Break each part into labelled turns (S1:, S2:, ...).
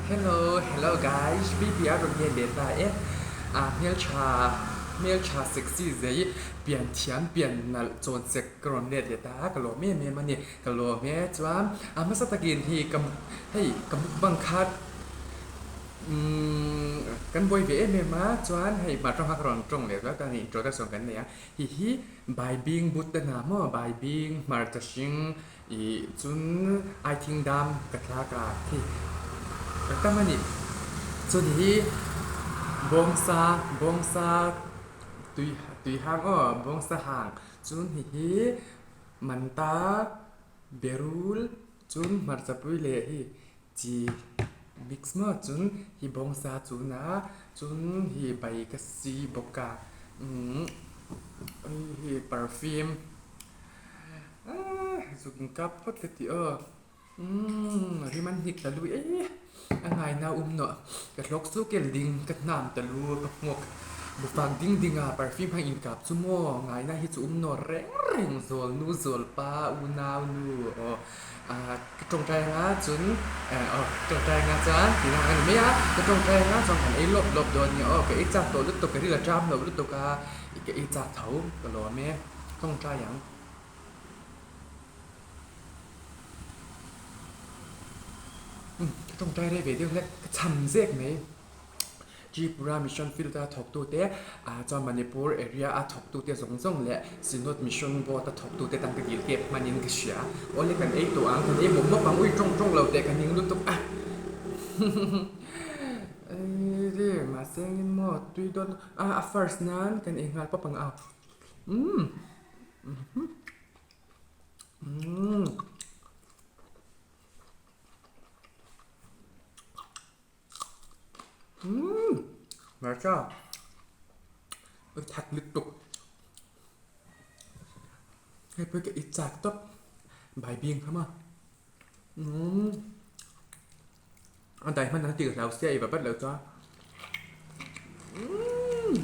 S1: Hello hello guys BB a rawn nge leh ta e a hmeltha hmeltha sexy zei pian thiam pian nalh chawn sek ka rawn let leh ta a ka lawm em em a ni ka lawm e chuan a hmasa takin hi ka hei ka mukbang kha umm kan buai ve em em a chuan hei hmar tawng kha ka rawn tawng leh ta a ni introduction kan nei a hi hi baibing but te hna maw baibing hmarcha hring Ih chun ai thing dam ka thlak a khi ka tam a ni. Chun hi bawngsa bawngsa tui tui hang aw bawngsa hang chun hi hi manta berul chun hmarcha pui leh hi chi mix maw chun hi bawngsa chun a chun hi bai ka si bawk a umm hei hi perfume. Zuk in kap phawt ka ti aw. Umm rim an hnik ta lui e. A ngaina um nawh ka hlawk chu kel ding ka hnam ta lu ka hmuak bufak ding ding a perfume hang in kap chu maw ngaina hi chu um nawh reng reng zawl nu zawl pa unau nu aw ka tawngtai anga chun aw tawngtai anga chuan tihna ang a ni mai a ka tawngtai anga chuan kan ei lawp lawp dawn nia aw ka ei chak tawh lutuk ka ril a ṭam lo lutuk a ka ei chak tho ka lawm e. Tawngtai ang. Umm, ka tawngtai rei ve deuh hlek, ka cham zek mai. Tripura Mission Field a thawktute, ah chuan Manipur area a thawktute zawng zawng leh Synod Mission Board a thawktute tan ka dil kep hmanin ka hria. Awle kan ei tawh ang, kan ei mawp mawp ang, ui tawng tawng lo teh ka ning lutuk a. Eii, mahse engin maw tui dawn, a first nan kan ei nghal pawp ang a. Umm umm umm hmarcha a thak lutuk hei pawh hi ka ei chak tawp baibing kha maw umm a dai hman ang tih ka hlau sia ei vat vat loh chuan umm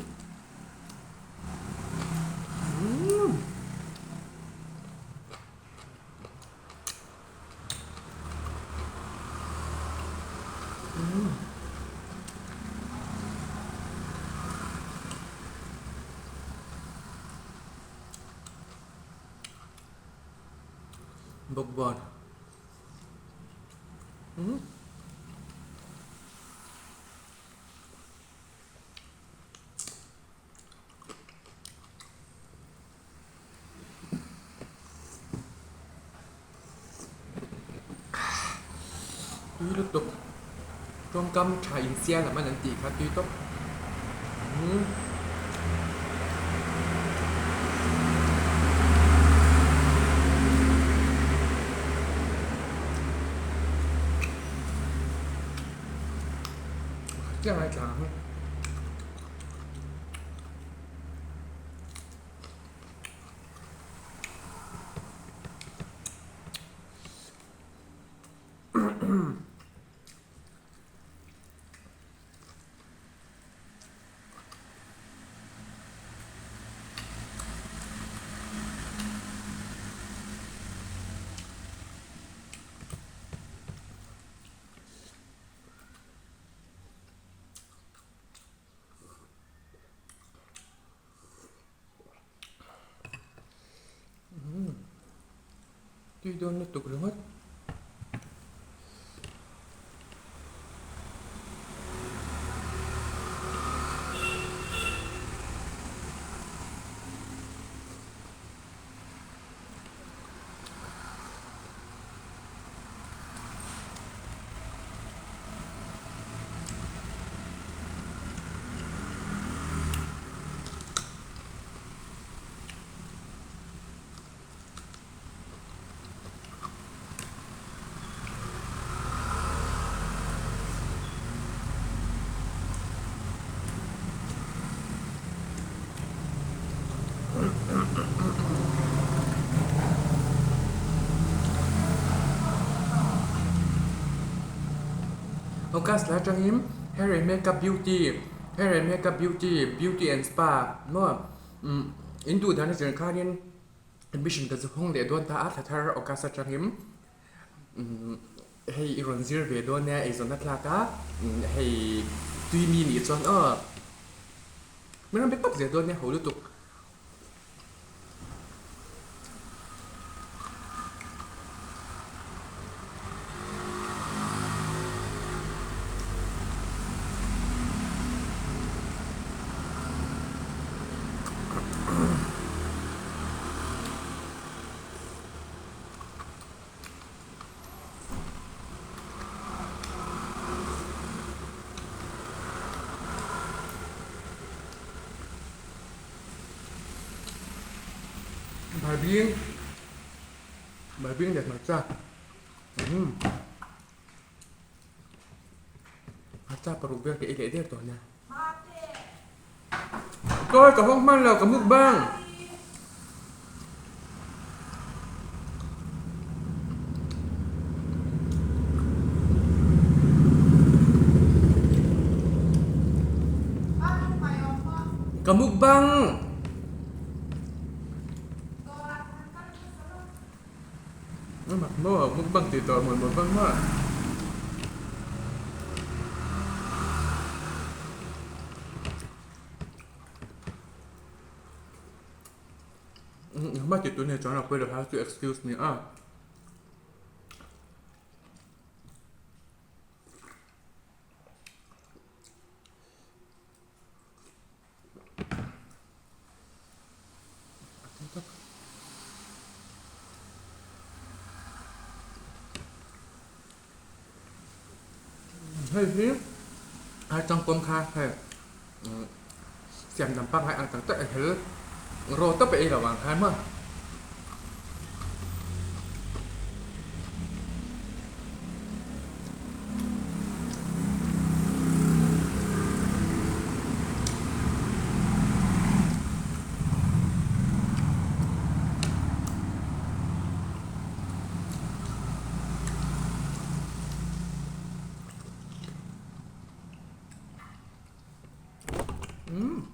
S1: umm umm bawkbawn. Tui lutuk tawngkam tha insial lam an tih kha tui tawp. Chiang ai tlang ang. Tui dawn lutuk ringawt. August la atangin Hair and Makeup Beauty Hair and Makeup Beauty Beauty and Spa maw umm in duh dan a zir khanin Admission ka zu hawng leh dawn ta a, thla thar August atangin umm. Hei i rawn zir ve dawn nia eizawnna tlak a, hei tui mi nih chuan aw min rawn be tawp zel dawn nia ho lutuk. Baibing baibing leh hmarcha umm hmarcha paruk vel ka ei leh der tawh nia. Kawi ka hawng hman lo ka mukbang. Ka mukbang. Mak maw mukbang tih tawh maw mukbang maw. Engmah tih tur nei chuan a pawi lo ha chu excuse me a. Hei hi a tangkawm kha hei siam dam pangngai ang tak tak a hel raw tawp a ei lo ang khan maw. Umm.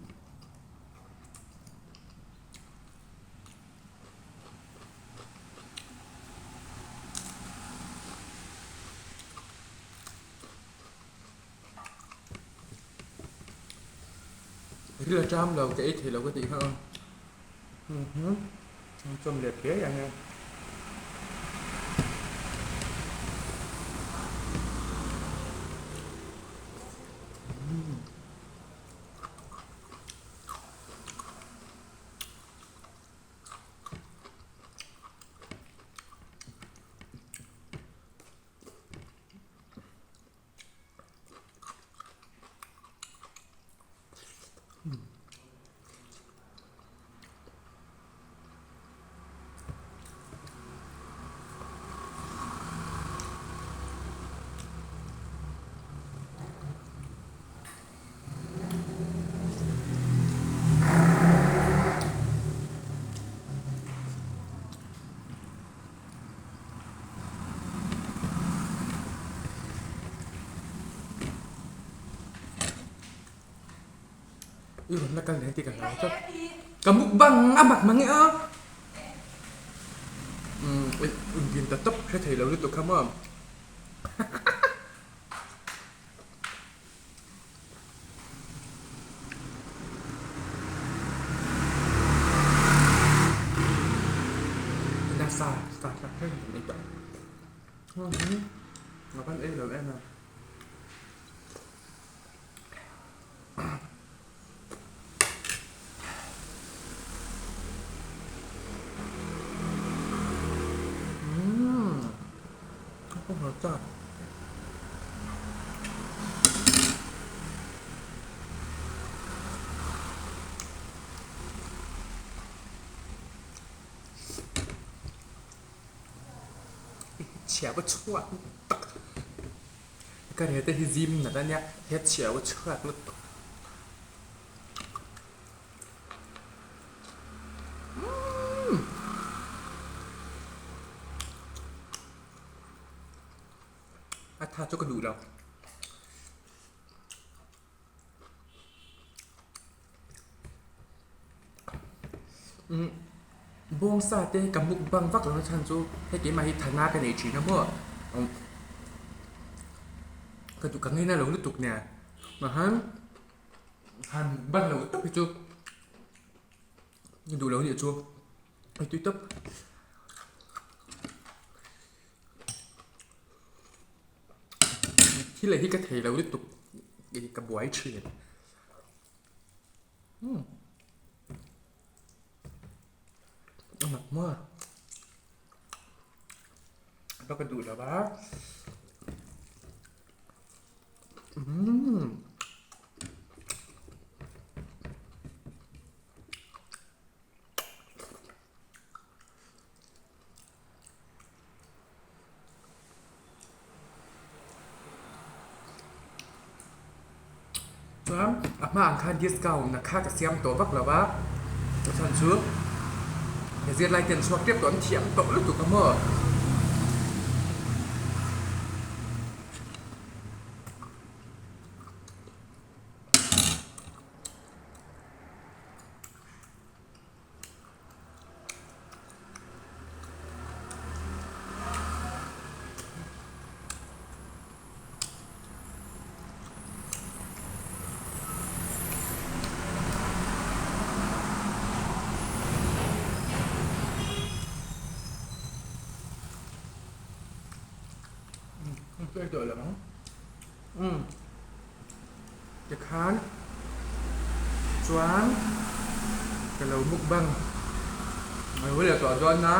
S1: Ril a ṭam lo ka ei thei lo ka tih kha aw. An chawm leh phiai ang e. I rawn la kal leh tih ka hlau tlat. Ka mukbang a mak mang e a. Umm in ta tawp hre thei lo lutuk kha maw. Nasa sa tak reng kan ei tawh. Nga kan ei lo em a. Umm a hmar chak. Chhia va chhuak tak. Ka rete hi zim nat a nia, he chhiau a chhuak lutuk. Umm. A tha chu ka duh lo. Umm bawngsa te ka mukbang vak lo na chhan chu hei keimah hi thana ka nei thin a maw. Ka duh ka ngaina lo lutuk nia. Mahse han ban lo tawp hi chu ka duh lo nih chu a tui tawp. Thil leh hi ka thei lo lutuk ka buai thin. Umm a mak maw a ka duh lo va umm. Chuan a hmaah khan discount na kha ka siam tawh vak lo va, a chhan chu he zirlai ten chhuak tep tawh an thiam tawh lutuk a maw. Tikhan chuan ka lo mukbang a lo leh tawh dawn a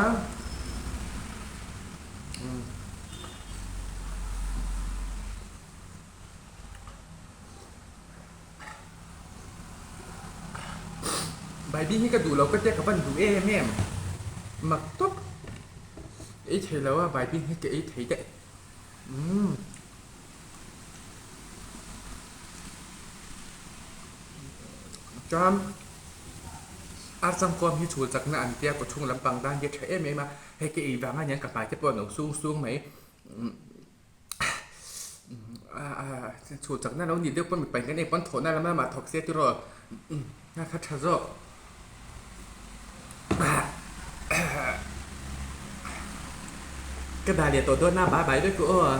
S1: Baibing hi ka duh lo ka tia ka van duh em em mak tawp ei thei lo a baibing hi ka ei thei daih umm. Chuan ar changkawm hi chhul chakna an tia kaw chhung lampang dan hi a tha em em a, hei ka ei vang a niang ka hmai te pawh a no sung sung mai. Chhul chakna lo nih deuh pawn mipa in kan ei pawn thawhna lam lamah thawk se tiraw a kha tha zawk. Ka dah leh tawh dawn a, bye bye vek u aw.